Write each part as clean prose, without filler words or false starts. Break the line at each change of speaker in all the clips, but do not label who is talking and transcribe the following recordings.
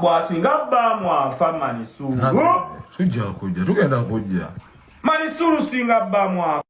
Bwasinga bamwafa Manisulu.
Tujja kujja, tugenda kujja.
Manisulu singa bamwafa.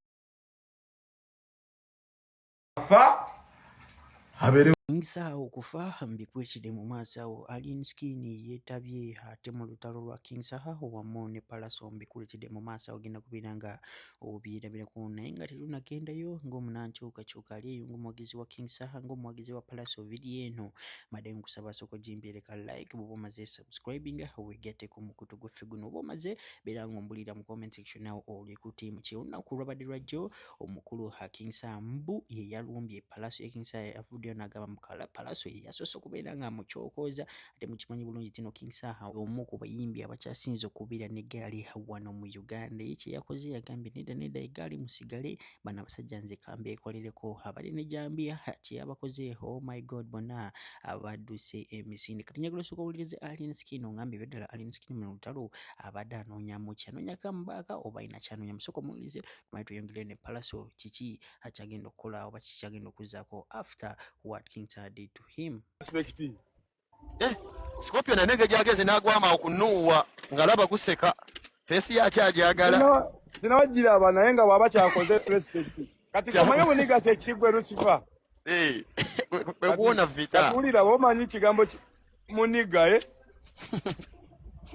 Abeere
King Saha okufa mbikwekide mu maaso awo Alien Skin yeetabye ate mu lutalo lwa King Saha wamu ne Pallaso mbikuletedde mu maaso awo ogenda kubeera nga obyerabirako naye nga tetunagendayo ng'omunankyukakyuka ali eyo ng'omuwagizi wa King Saha ng'omuwagizi wa Pallaso vidiyo eno mbadde nkusaba sooka ogimpeereka like bw'oba omaze subscribing weegatte ku mukutu gwaffe guno oba omaze beera ng'ombulira mu comment section awo oli ku tiimu ki olunaku lwabadde lwajjo omukulu King Saha mbu ye yalumbye Pallaso ye King Saha yavuddeyo n'agamba mbu Pallaso ye yasoose okubeera nga amukyokooza ate mukimanyi bulungi tino King Saha omu ku bayimbi abakyasinze okubeera n'eggaali wano mu Uganda ye kye yakoze yagambye nedda nedda eggaali musigale bano abasajja nze kambeekolereko abali ne jambiya kye yabakoze oh my god bonna abadduse emisinde kati njagala osooka owulirize Alien Skin ongambe ebyaddala Alien Skin mu lutalo abadde anoonyamu ki anoonya kamubaaka oba alina kyanoonyamu sooka omuwulirize tumale tweyongereyo ne Pallaso kiki akyagenda okukola oba kiki kyagenda okuzzaako after what King Saha did to him.
Respect.
Eh, Scorpio naye engeri gyageze n'agwama awo ku Nuuwa ng'alaba guseka feesi ye akyagyagala.
Sinabagiraba naye nga bw'aba kyakoze respect. Kati omanyi obuniga kyekigwe Lucifer.
Eh, kwe kuwona vita.
Kati wulira bw'omanyi ekigambo muniga eh?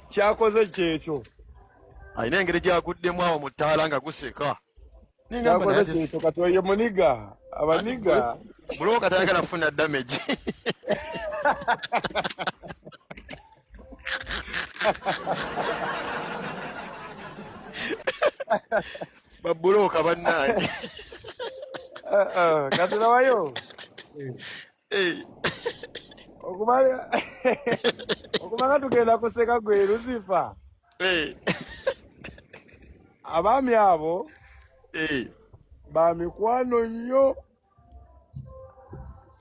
Kyakoze kyekyo.
Alina engeri gy'aguddemu awo mu ttaala nga guseka.
Kyakoze kyekyo kati oyo muniga abaniga.
Bulooka tayagala kufuna damage. Babulooka bannange.
Eh, eh, kati labayo.
Eh.
Okubanga tugenda kuseka gwe Lucifer. Abaami abo ba mikwano nnyo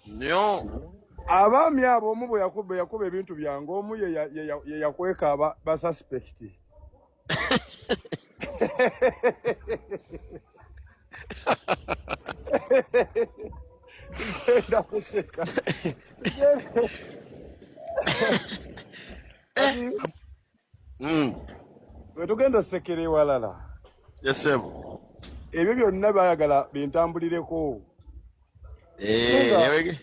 nnyo.
Abaami abo omu bwe yakuba yakuba ebintu byange omu ye yakweka ba suspect. Ngenda kuseka. Bwe tugenda osekera ewalala.
Yes, sebo.
Ebyo byonna bayagala bintambulireko.
Eh,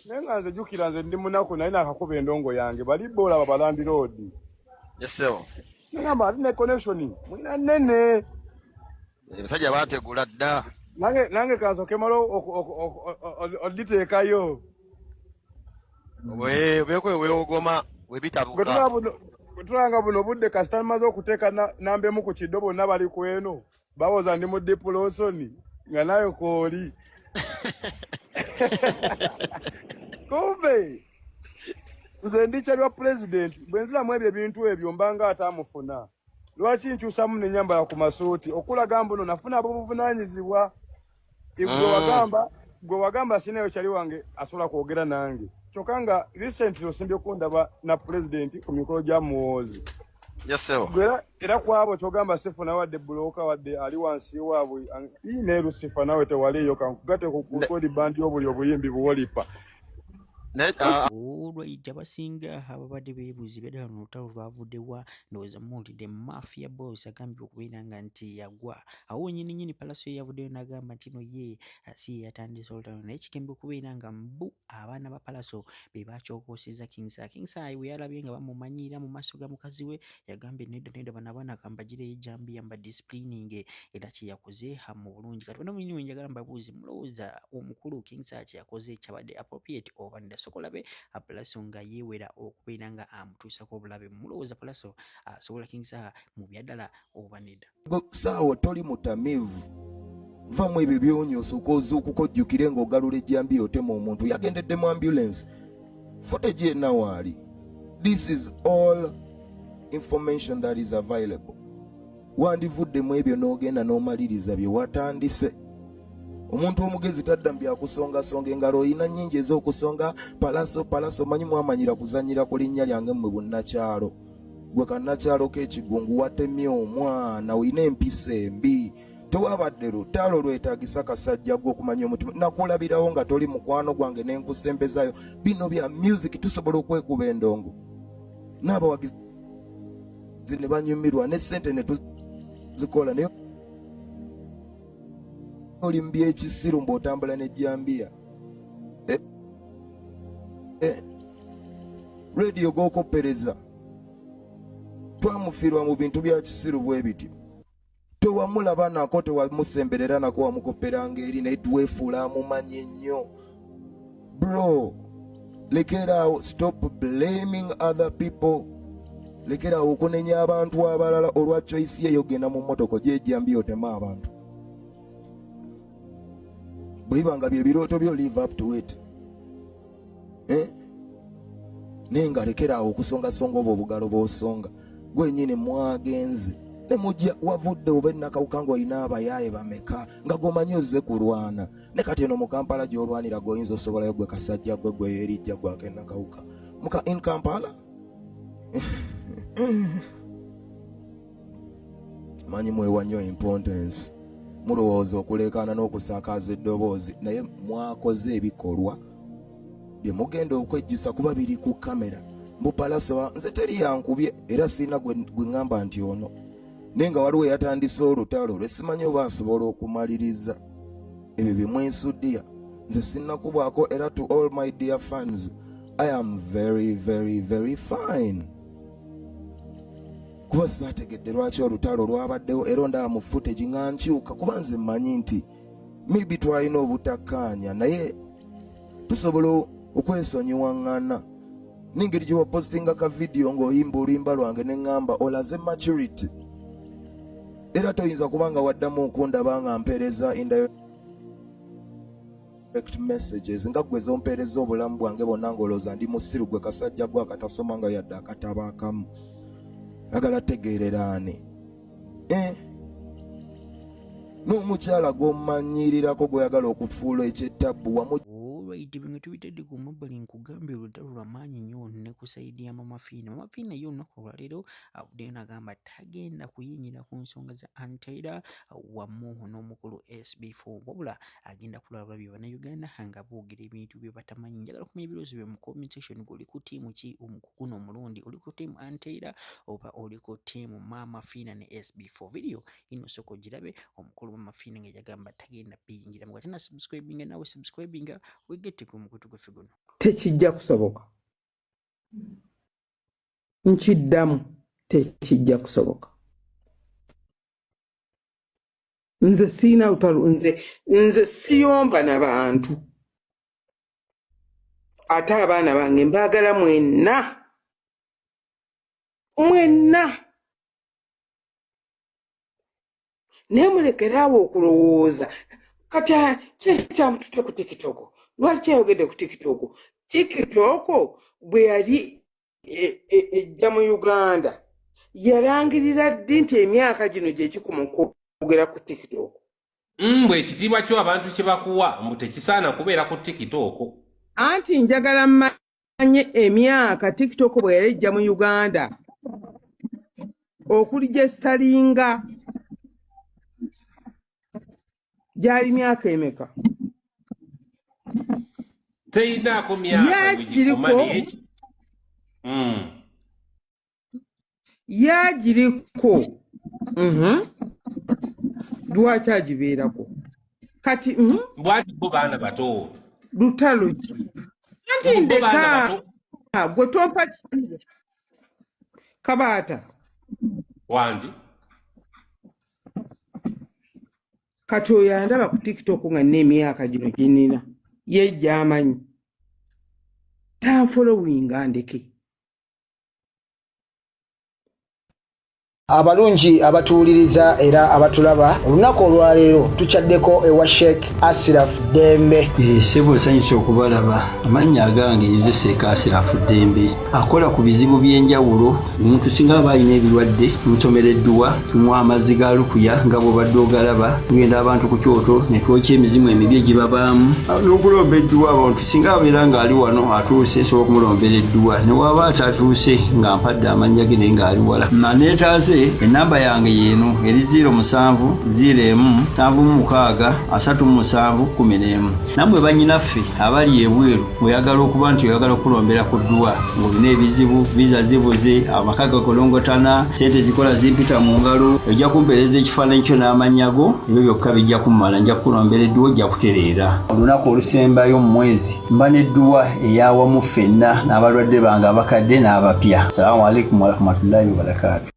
naye nga nze jjukira nze ndi munaku naye nakakuba endongo yange bali bo olaba balandiroodi.
Yes, sebo.
Nagamba ate ne connection mulina nnene.
Abasajja baategula dda.
Nange nange kansoke mala oditeekayo.
Obeeko weewogoma webitabuka.
Bwe tulanga buno obudde kasita maze okuteeka namba emu ku kiddo bonna bali ku eno bawoza ndi mu dipulosoni nga nayo kooli. Kumbe nze ndi kyali wa pulezidenti bwe nziramu ebyo ebintu ebyo mbanga ataamufuna. Lwaki nkyusamu ne nyambala ku masuuti okulaga mbu no nafuna abuvunaanyizibwa. Gwe wagamba sinayo kyali wange asobola kwogera nange kyokka nga recently osimbye kundaba na pulezidenti ku mikolo gya Muwoozi.
Yes, sir.
Era kwabo kyogamba sifuna wadde bulooka wadde ali wansi waabwe ne Lucifer nawe tewaliiyo kankugate ku kodi bandi obuli obuyimbi buwolipa.
Olwaita abasinga ababadde beebuuza ebyadala luno olutalo lwavudde wa ndowooza muwulidde Mafia Boss agambibwa okubeera nga nti yagwa awo wennyini nnyini Pallaso ye yavuddeyo n'agamba nti no ye si ye yatandise olutalo naye kigambibwa okubeera nga mbu abaana ba Pallaso be baakyokoosezza King Saha. King Saha bwe yalabye nga bamumanyiira mu maaso ga mukazi we yagambye nedda nedda bano abaana kambagireyo ejjambiya mbadisipulininge era kye yakoze mu bulungi. Kati bano mwennyini njagala mbabuuze mulowooza omukulu King Saha kye yakoze kyabadde appropriate oba nedda? Sooka olabe Pallaso nga yeewera okubeera nga amutuusako obulabe. Mulowooza Pallaso asobola King Saha mu byaddala oba nedda?
Saawa toli mutamiivu, vamu ebyo byonywa osooka ozuukuka ojjukire ng'ogalula ejjambiya otema omuntu yagendedde mu ambulance footage yenna waali. This is all information that is available. Wandivudde mu ebyo n'ogenda n'omaliriza bye watandise. Omuntu omugezi tadda mu byakusongasonga, engalo olina nnyingi ez'okusonga. Pallaso Pallaso manyi mwamanyira kuzannyira ku linnya lyange mmwe bunnakyalo. Gwe kannakyalo k'ekigungu watemye omwana, olina empisa embi. Tewabadde lutalo lwetagisa kasajja gwe okumanya omutima. Nakulabirawo nga toli mukwano gwange ne nkusembezayo. Bino bya music tusobola okwekuba endongo. N'abawagizi ne banyumirwa ne ssente ne tuzikola, naye oli mu byekisiru mbw'otambula n'ejjambiya. Radio g'okoppereza twamufiirwa mu bintu bya kisiru bwe bityo. Tewamulaba nako, tewamusemberera nako, wamukopperanga eri, naye twefuula amumanyi ennyo. Bro, lekeraawo, stop blaming other people. Lekeraawo okunenya abantu abalala olwa choice ye yogenda mu mmotoka gyejjambiya otema abantu. Bwe biba nga bye birooto byo, live up to it, eh? Naye nga lekeraawo okusongasonga obwo obugalo bw'osonga gwenyini. Mwagenze ne mujja wavudde oba ennakawuka ng'olina abayaaye bameka nga gomanyi ozze kulwana ne kati eno mu Kampala gy'olwanira gweoyinza osobolayo gwe kasajja gwe gwe yeerijja gwako ennakawuka muka in Kampala. Manyi mwewa nnyo importance, mulowooza okuleekaana n'okusakaaza eddoboozi, naye mwakoze ebikolwa bye mugenda okwejjusa kuba biri ku kamera. Mbu Palaso, nze teri yankubye era sirina gwe ŋŋamba nti ono, naye nga waliwo eyatandise olutalo lwe simanyi oba asobola okumaliriza ebyo bye mwesuddiya. Nze sinnakubwako, era to all my dear fans, I am very very very fine, kuba saategedde lwaki olutalo lwabaddewo. Era ondaba mu footage nga nkyuka, kuba nze mmanyi nti maybe twalina obutakkaanya, naye tusobola okwesonyiwaŋŋana. N'engeri gye wapositinga ka vidiyo ng'oyimba oluyimba lwange ne ŋŋamba olaze maturity, era toyinza kuba nga waddamu okundaba nga mpeereza indirect messages nga gwe zompeereza obulamu bwange bwonna ng'olowooza ndi musiru. Gwe kasajja gwe akatasoma nga yadde akatabo akamu, agala tegeerera ani, eh? N'omukyala gw'omanyirirako gw'oyagala okufuula ekyettabbu wamu.
Alright, bino tubitadde ku mabbali. Nkugambye olutalo lwa maanyi nnyo ne ku side ya Mama Fiina. Mama Fiina ye olunaku olwaleero avuddeyo n'agamba tagenda kuyingira ku nsonga za Antaira wamu n'omukulu SB4, wabula agenda kulaba bye Bannayuganda nga boogera ebintu bye batamanyi. Njagala kumanya ebirowoozo bye mu comment section. Gwe oli ku ttiimu ki guno omulundi? Oli ku ttiimu Antaira oba oli ku ttiimu Mama Fiina ne SB4? Video ino sooka ogirabe, omukulu Mama Fiina nga yagamba tagenda biyingiramu. Ate na subscribinga, naawe subscribinga, wegette ku mukutu gwaffe guno.
Tekijja kusoboka, nkiddamu, tekijja kusoboka. Nze siina lutalo, nze siyomba na bantu, ate abaana bange mbaagala mwenna mwenna, naye mulekeraawo okulowooza kati ki ekyamutute ku TikTok. Lwaki ayogedde ku TikTok? TikTok bwe yali ejja mu Uganda, yalangirira ddi nti emyaka gino gyekikoma okwogera ku TikTok?
Mbwe ekitiibwa kyo abantu kye bakuwa mbu tekisaana kubeera ku TikTok.
Anti njagala mmanye emyaka TikTok bwe yali ejja mu Uganda okuregisteringa gyali myaka emeka?
Teyinaako myaka bwegikoma.
Yagiriko.
Naye.
Yagiriko. Lwaki agibeerako kati?
Bwati bo baana bato.
Lutalo ki? Anti
Bo baana
ndeka
bato.
Gwe tompa kitiibwa, kabaata.
Wangi.
Kati oyo andaba ku TikTok nga nina emyaka gino gyenina, ye gyamanyi tanfollowinga, ndeke.
Abalungi abatuwuliriza era abatulaba, olunaku olwaleero tukyaddeko ewa Sheikh Asiraf Ddembe.
Ssebo, nsanyusa okubalaba. Amannya agange nze Sheikh Asirafu Ddembe, akola ku bizibu by'enjawulo. Omuntu singa aba alina ebirwadde, tumusomera edduwa, tumuwa amazzi ga lukuya nga bw'obadde ogalaba. Tugenda abantu ku kyoto ne twokya emizimu emibi egibabaamu n'okulomba edduwa. Abantu singa abeera ng'ali wano atuuse, nsobola okumulombera edduwa, ne waba atatuuse nga mpadde amannya ge naye ng'ali wala naneetaase. Weegasse ennamba yange y'eno eri 0 7 0 1 76 37 11. Nammwe bannyinaffe abali ebweru ng'oyagala okuba nti oyagala okukulombera ku dduwa ng'olina ebizibu, viza zibuze, amaka gakolongotana, ssente zikola zimpita mu ngalo, ojja kumpeereza ekifaananyi kyo n'amannya go, ebyo byokka bijja kummala nja kukulombera edduwa ojja kutereera. Olunaku olusembayo mu mwezi mba n'edduwa ey'awamu ffenna n'abalwadde bange abakadde n'abapya. Salaamu alaikum warahmatullahi wabarakaatu.